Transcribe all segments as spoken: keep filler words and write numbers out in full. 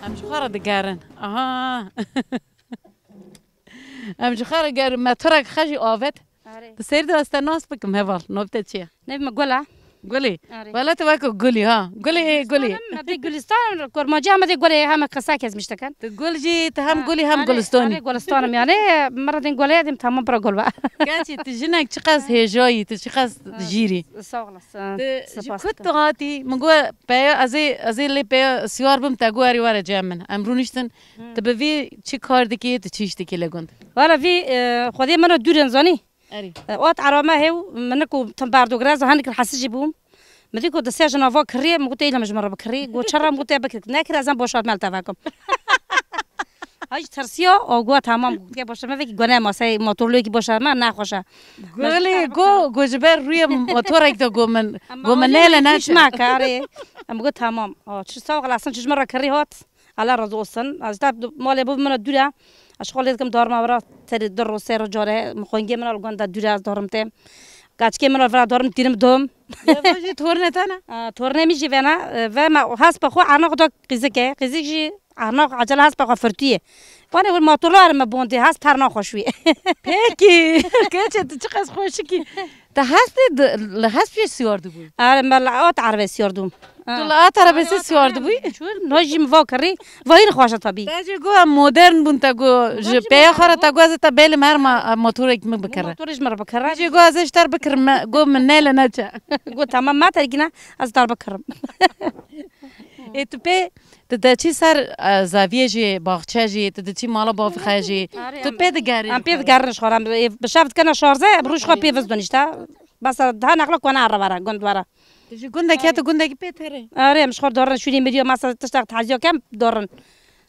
Em ji xwe re digerin. Aha. Em ji xwe re gerin. Me torek xwe jî avêt. Erê. Bi sêr de ez te nas bikim heval. Navê te çi ye? Navê min Gul e. Gulî. Erê. Wele tu weko Gulî ha. Gulî, Gulî. Em dê Gulistan, Kurmancî em dê Gulê, heme qisa kes miştekan. Tu Gul jî, tu hem Gulî hem Gulistanî. Erê, Gulistan im yani. Min re dên Gulê, dêm tamam bira Gul be. Gerçi tu jinek çiqas hêjayî, tu çiqas jîrî. Sağ olasın. Tu ji ku tu hatî? Min got peya ez ê, ez ê lê peya siyar bim, te got erê were cem min. Em rûniştin. Tu bi vî çi kar dikî, tu çi iş dikî li gund? Wala vî, e, xwedê min re dûr in zanî. Erê. E, ot arame hew, min ku tim berdogre, ez hinek hesicî bûm. Min dî ku di sê jina va kirî, min got, "Eyle min ji min re bikirî." Got, "Çira?" Min got, "Te bikir. Nekir, ez em boşaltme li te vekim." Haj tersiya, o got, "Tamam." Got, "Boşaltme vekî gone masey motorluyekî boşaltme, nexweş e." Gulê, go, go ji ber rûyê motorek de go min, go min nêle ne. Pişma karê. Em got, "Tamam." O, çi sağ olasın, çi ji min re kirî hot. Allah razı olsun. Ez tab malê bu min dûre. Ez xwe lê dikim darma vira, terî du ro, sê ro care, xwengê min al gonda dûre ez darim têm. Kaçkê min al vira darim tîrim dom. Ya, bu jî torne te ne? Aa, torne mi jî vena, e, ve me hespa xwe arnax da qîzike. Qîzik jî arnax acele hespa xwe firtiye. Vane vur motorlar me bondi, hes perna xwe şuye. Peki. Keçe tu çiqas xweşikî. Te hestê di, li hespê siyar dibû? Are, me li at erbe siyar dûm. Tu li at erbe sê siyar dibû? Çûn, no jî min va kirî, va hîn xweş e tabî. Te jî got em modern bûn, te got ji peya xwe re te got ez ê te bêlim her ma, motorek min bikire. Motorê ji min re bikire. Jî got ez ê ji te re bikirim, me, got min nêle neçe. Got tamam, me terkîne, ez ji te re bikirim. Ê tu pê, tu diçî ser, e, zaviyê jî, baxçe jî, tu diçî mala bavî xwe jî, tu pê digerî? Em pê digerin ji xwe re, em ê bi şev dikene şarze, bi rûj xwe pê vizdin işte. Bes daha neqla kona re vere, gund vere. Tu ji gundekî ya, tu gundekî pê tere? Erê, em ji xwe dorin, şûnî milyo masa tiştek taziyo kem dorin.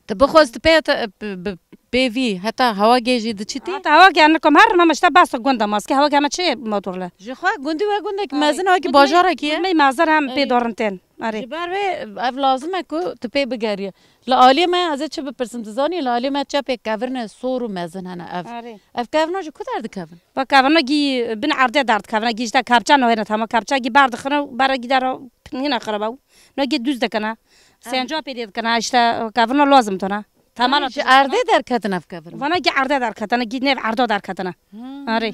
Tu bixwaz tu pê te, bi, bi, pê vî, heta hewa gê jî diçî tê? Heta hewa gê nikom her, me işte bas gunda maske, hewa gê me çi motorle. Ji xwe gundî we gundekî mezin, wekî bajarekî ye? Me mazar hem pê dorin tên. Erê. Ji ber vê ev lazim e ku tu pê bigeriye. Li aliyê me ez ê çi bipirsim, tu zanî, li aliyê me çepê kevirine sor û mezin hene ev. Erê. Ev kevirna ji ku derdikevin? Va kevirna gî bin erdê derdikevin, gî işte kepçe nahêne tamam, kepçe gî berdixine û bere gî dera nîne xirab ew. No gî dûz dikine. Senca pê lê dikine, işte kevirna lazim tune. Tamam. Ji erdê derketin ev kevirna? Vana gî erdê derketine, gî nêv erda derketine. Erê.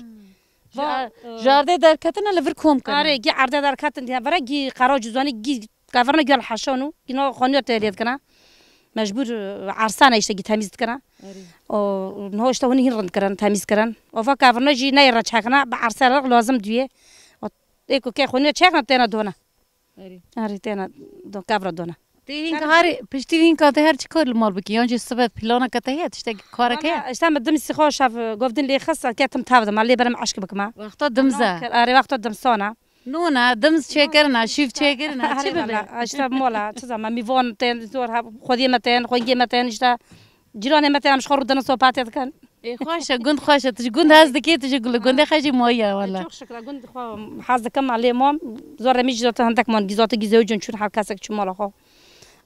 Ji erdê derketine li vir kom kirine. Arê, gî erdê derketin diye vere gî qera cuzanî gî kevirine gel heşan û gî no xoniya tê lê dikine. Mecbûr, e, ersane işte gî temîz dikine. Arê. O, no işte hûn hîn rind kirin, temîz kirin. O va kevirine jî neyê re çekine, bi erse re lazim diye. O, ê ku kê xoniya çekine têne done. Erê. Erê, têne do, kevra dona. Tê hînka herî, piştî hînka te her çi kar li mal bikî? Yan jî sibe planeke te heye, tiştek kareke heye? Valla, işte min dimsî xwe şev, e, govdin lê xist, ketim tav de, me lê berem eşk bikime. Wexta dimz e. Erê, wexta dimsana. Nûne, dimz çêkirine, şîv çêkirine, çi bibe? Erê, valla, işte mola, çi zaman, mîvan tên, zor ha, xwediyê me tên, xwengê me tên, işte, cîranê me tên, em ji xwe rûdinin sohbetê dikin. Ê, xweş e, gund xweş e. Tu ji gund hez dikî, tu ji gund-, gundê xwe jî mayî ye, wele. Çok şükür, gund xwe hez dikim, lê mam, zor remî jî zaten hindek man, gî zaten gî zewicin çûn, her kesek çû mala xwe.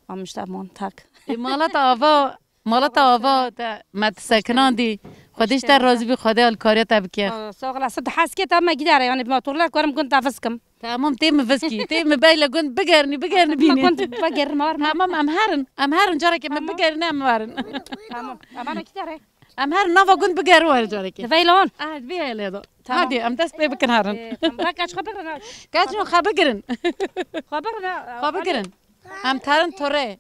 Am işte man, tak. Ê, mala te ava, mala te ava, te me tu sekinandî. Xwedê ji te razî bî, Xwedê alkariya te bike. Aa, sağ olasın. Heskê te me gidere, yani, bi motorla karim gund te vizkim. Tamam, tê min vizkî, tê min beyle gund bigernî, bigernî bînî. Gund bigerin, var mı? Tamam, em herin, em herin, carekê min bigernî, em werin. Tamam, em ana gidere. Em herin nava gund bigerin, werin carekê. Di veyla wan? Ah, di veyla da. Tamam. Hadi, em dest pê bikin herin. Ee, tamam. Bak, aç xwe bigirin, aç. Kaç xwe bigirin. Xwe bigirin, ha. Xwe bigirin. Em terin torê.